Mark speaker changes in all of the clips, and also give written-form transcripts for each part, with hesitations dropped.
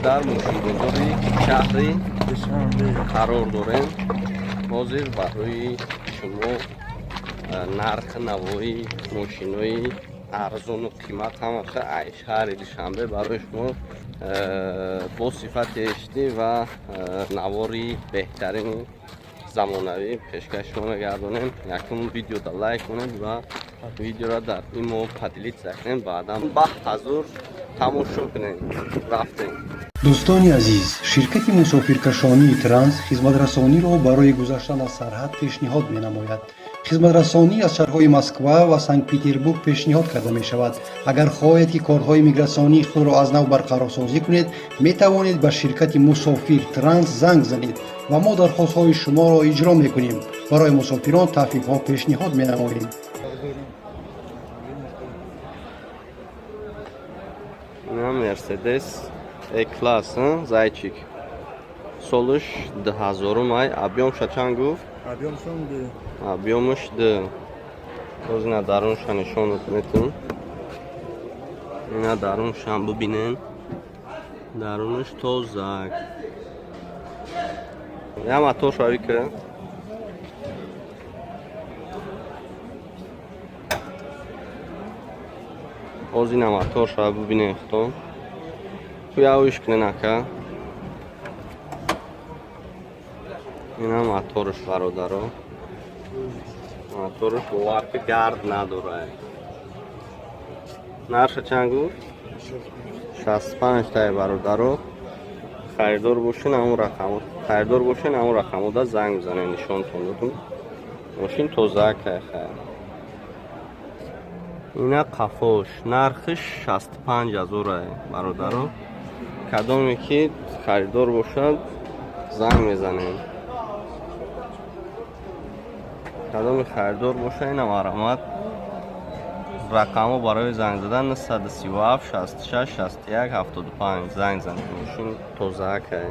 Speaker 1: Дар мошинбозори шаҳри қарор дорем. Ҳозир барои шумо нархи навои мошинои арзону қимат ҳамаша ай шаҳри Душанбе барои шумо бо сифати HD ва навори беҳтарини замонавӣ пешкаш шумо мегардонем. Якум видеода лайк кунед ва видеоро дар имо поделиться кунед, баъдан ба ҳазур тамошо кунед. Рафтем.
Speaker 2: Дӯстони азиз, ширкати мусофиркашонии Транс хизматрасониро барои гузаштан аз сарҳад пешниҳод менамояд. Хизматрасонӣ аз шаҳрҳои Москва ва Санкт-Петербург пешниҳод карда мешавад. Агар хоҳед, ки корҳои мигратсионии худро аз нав барқарорсозӣ кунед, метавонед ба ширкати Мусофир Транс занг занед ва мо дархостҳои шуморо иҷро мекунем. Барои мусофирон тахфифҳо пешниҳод менамоем.
Speaker 1: Ина Мерседес E-класс, зайчик. Солиш 2000 ай, объёмша чанд гуфт?
Speaker 3: Объёмшон ду.
Speaker 1: Объёмаш ду. Боз ина дарунша нишонат метун. Ина даруншам бубинен. Дарунаш тозак. Я мотор шави ки. Боз ина мотор шава бубинен худтон. Куяуиш кунен ака. Ина моторш бародаро. Моторш бовар ки гард надорад. Нарша чанд гуфт? 65 тай бародаро. Харидор бошен ҳамон рақам, харидор бошен ҳамон рақамода занг бизанед, нишонтон додум. Мошин тозаакай хайр. Ина қафош, нархиш 65 ҳазорай бародаро. Кадоме ки харидор бошад занг мезанем. Кадоме харидор бошад ина марҳамат. Рақамҳо барои занг задан 937 66 61 75 занг занед. Мошин тозаакай.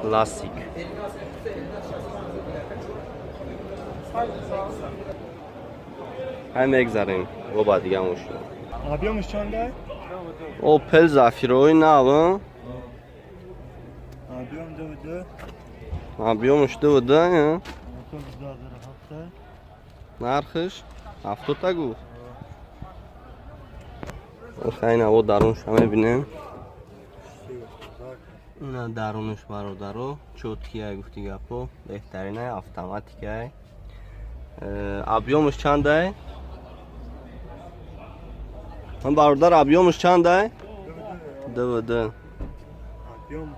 Speaker 1: Классик. Ҳай мегзарем бо ба дига мошин.
Speaker 3: Объёмш чанда?
Speaker 1: Опел Зафирои нав.
Speaker 3: Объём ду ду.
Speaker 1: Объёмш ду ду.
Speaker 3: Мотор 2007.
Speaker 1: Нархиш 70 та гуфт. Хай наво дарунша мебинем. Ина дарунаш бародаро чёткия гуфти гапо, беҳтаринай, автоматикай. Объёмш чандай? Ҳам бародар, объёмш чандай? ДВД.
Speaker 3: Объём.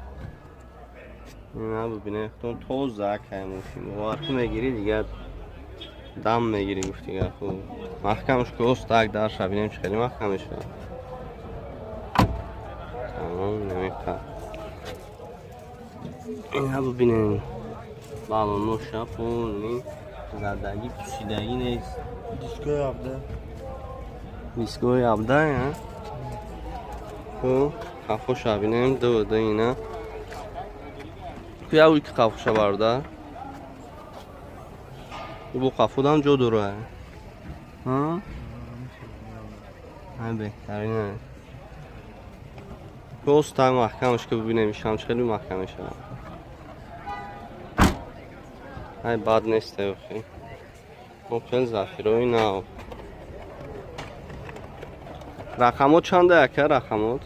Speaker 1: Ина бибинед, худтон тоза кай мошин. Бовар ки мегирӣ дигар дам мегирӣ гуфти гапо. Маҳкамш ки остак дарша бинем чӣ хеле маҳкам мешавад. Тамом намеқа. Ина бибинед. Балоноша полни задагӣ пӯшидагӣ нест.
Speaker 3: Дискои 17.
Speaker 1: Дискои 17, а? Хуб, қафоша бинем, ду ду ина. Куя ки қафоша бародар? Бо қафодам ҷо дорад. Ҳа? Ҳай беҳтарин. Боз та маҳкамаш ки бибинем, ишам чӣ хеле маҳкам мешавад. Ҳай бад нест охи. Опел Зафирои нав. Рақамот чанда ака рақамот?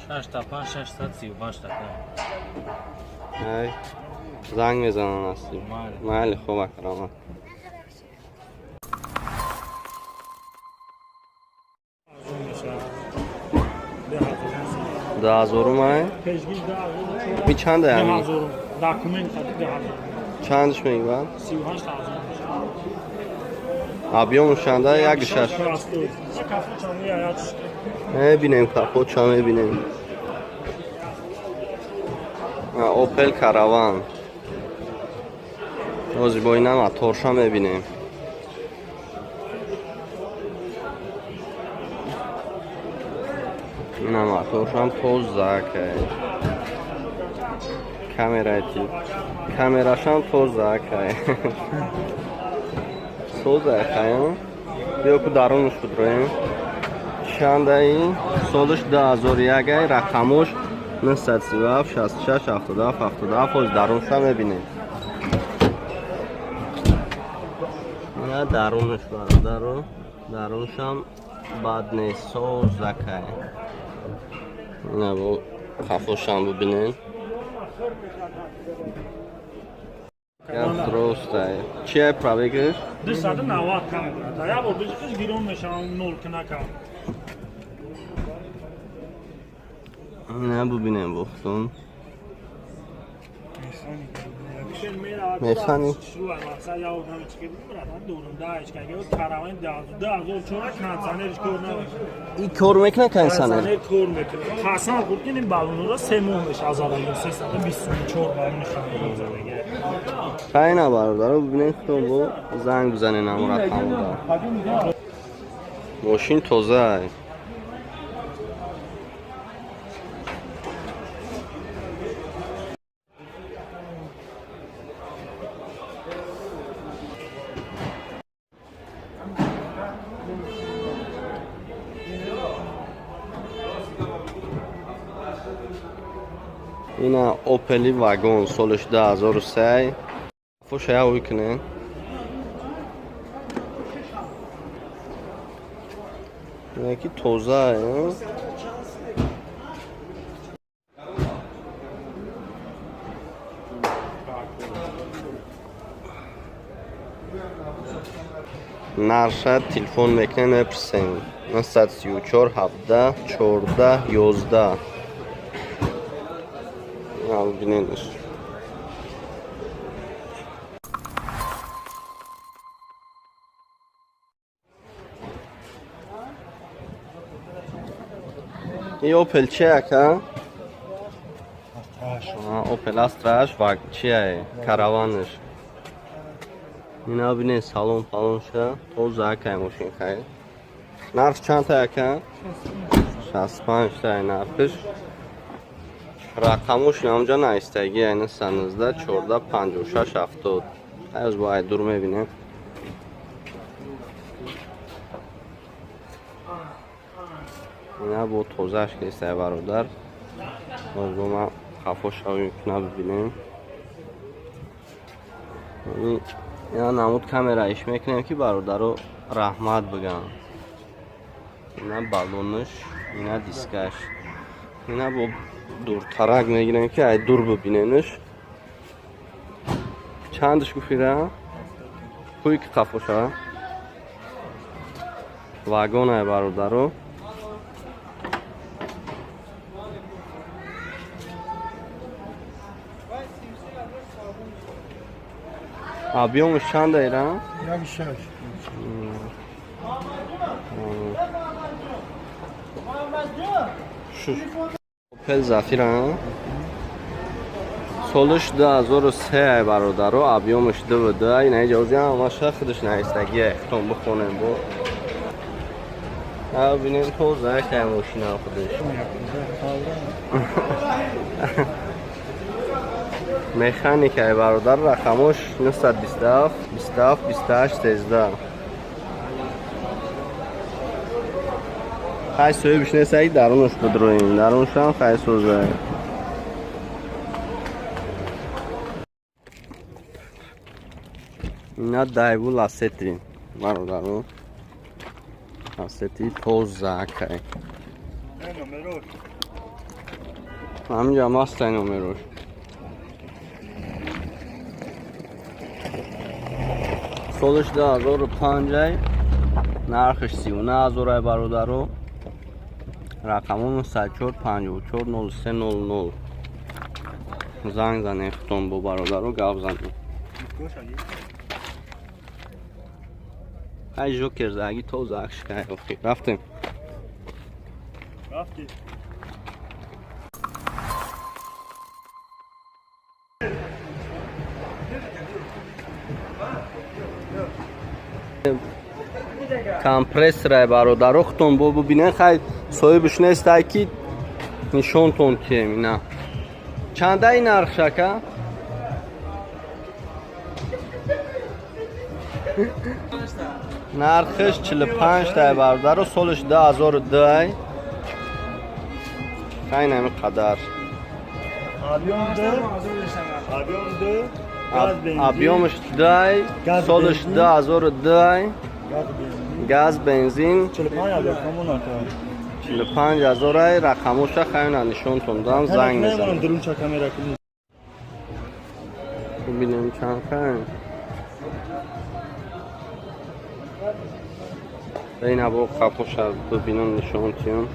Speaker 4: 6 та 5 635 та.
Speaker 1: Ҳай занг мезанам насиб. Майли, хуб ака, раҳмат. Ду ҳазорум ай?
Speaker 4: Пешгир ду ҳазорум.
Speaker 1: Ми чанда
Speaker 4: Ду
Speaker 1: ами?
Speaker 4: ҳазорум. Документ қади ду ҳазорум.
Speaker 1: Чандаш мегӯяд?
Speaker 4: 38 ҳазор.
Speaker 1: Объёмш чанда? Як шаш.
Speaker 4: Кафо чанд я як.
Speaker 1: Мебинем капо ча мебинем. Опел Караван. Ҳозир бо ина моторша мебинем. Ина моторшам тозакай. Камераи тип. Камерашам тозакай. Соза хаям. Биё ку дарунаш бидроем. Чандаи? Солаш 2001 ай, рақамош 937 66 77 77. Ҳоз дарунша мебинем. Ина дарунаш бародаро. Даруншам бад нест, созакай. Ина бо қафошам бибинем. Гап дурустай. Чи ай пробегаш?
Speaker 4: 290 кам брат. Я бор бижиш гирон мешавам нол кунакам.
Speaker 1: Ина бибинем бухтун. Механик. И кор мекунад кондиционер?
Speaker 4: Кор мекунад. Қасам хӯрд ки ин баллонро 3 моҳ мешавад задагӣ 324 баллони хамон задагӣ.
Speaker 1: Хайна бародаро бибинед худтон бо занг бизанед ҳамон рақамро. Мошин тоза ай. Ина Opel вагон солаш 2003. Фоша ой кунед. Ина ки тоза ай. Нарша телефон мекунем мепурсем. 934 17 14 11. Бинениш. И Opel чи ака? Opel Astra ва чи ай? Караванш. Ина бинен салон палонша тоза акай мошин хай. Нарх чанд та ака? 65 та нархш. Рақамош инамҷа наистагӣ айна 19 14 56 70. Аз бо ай дур мебинем. Ина бо тозааш кестай бародар. Боз бо ма хафо шавем куна бибинем. Ина намуд камера иш мекунем ки бародаро раҳмат биган. Ина баллонаш, ина дискаш. Ина бо дуртарак мегирем ки ай дур бибиненаш. Чандаш гуфтира? Куй ки қафоша? Вагон ай бародаро. Объёмаш чанд айра?
Speaker 3: 1.6.
Speaker 1: Opel Zafira солаш 2003 ай бародаро, объёмаш 2.2. Ина иҷоза ҳамаша худаш наистагӣ ай, худтон бихонем бо. А бинем тоза ай мошина худаш. Механика ай бародар, рақамош 927 27 28 13. Хай соҳибш нестаги дарунаш бидроем. Дарунашам хай соза. Ина Daewoo Lacetti бародаро. Lacetti тоза акай. Ҳаминҷа ҳам номерош. Солаш 2005 ай, нархаш 39000 ай бародаро. Рақамон 94 54 03 00. Занг занед худтон бо бародаро гап занед. Ай жокер заги тоза акшкай охи. Рафтем.
Speaker 3: Рафтем.
Speaker 1: Компрессор бародаро худтон бо бибинед, хай соҳибш нестай ки нишонтон тием ина. Чанда ин нархш ака? Нархш 45 тай бародаро, солиш 2002. Хай нами қадар. Объёмш 2, солиш 2002. Газ бензин 45 ҳазор. Рақамоша хайна нишонтон дам, занг мезанам. Бибинем чанд хай. Ина бо қапоша бибинам, нишон тиём.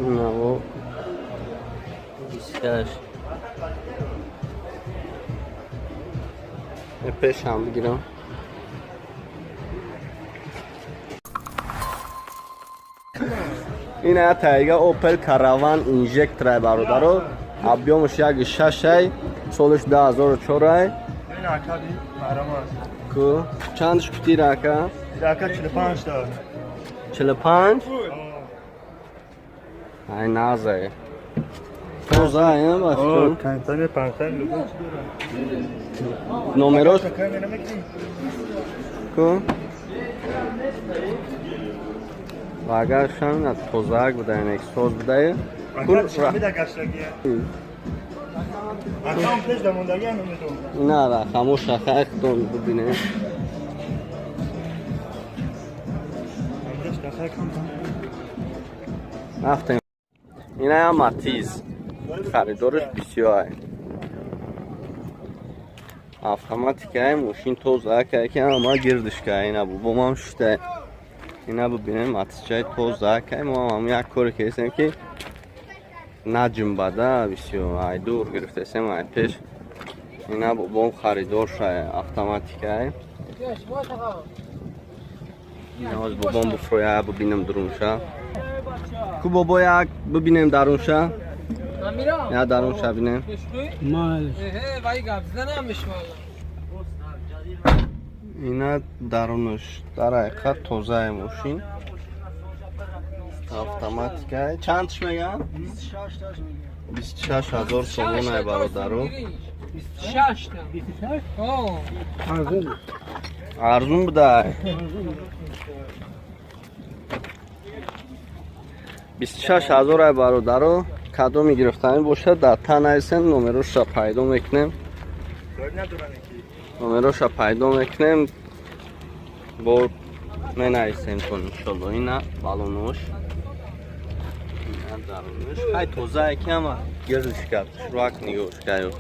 Speaker 1: Ина бо 28. Пешам бигирам. Ина тайга Opel Caravan инжектор бародаро. Объёмш 1.6, солиш 2004. Ку чандш кутир ака?
Speaker 3: Ака 45 та.
Speaker 1: 45? Ай назай. Тоза ай башкун.
Speaker 3: Кантане пансан лугу.
Speaker 1: Номерош ку? Ва агар шамина тозаак буда, инек соз будае. Ина рақамоша хайхтон бибинем. Рафтем. Ина Матиз. Харидораш бисёр. Автоматикай мошин тоза ки ама гирдишка ина бобомам шута. Ина бибинем Матизчаи тоза ки мо ҳам як коре кардем ки наҷумбада бисёр ай дур гирифтасем ай пеш. Ина бобом харидор шай автоматикай. Ина оз бобом буфроя бибинем дурунша. Ку бобо як бибинем дарунша. Я дарунша бинем. Ина дарунаш дар ҳақиқат тозаи мошин. Автоматика. Чандш мегам? 26 ҳазор сомон бародаро.
Speaker 5: 26 та.
Speaker 1: Арзун буда. 26 ҳазор бародаро. Кадоми гирифтанӣ бошад дар та нависем, номероша пайдо мекунем. Номероша пайдо мекунем. Бо менависем тон иншолло. Ина балонош. Ина дарунаш. Хай тоза ки ама гирдиш кард. Шурак нигоҳш кард.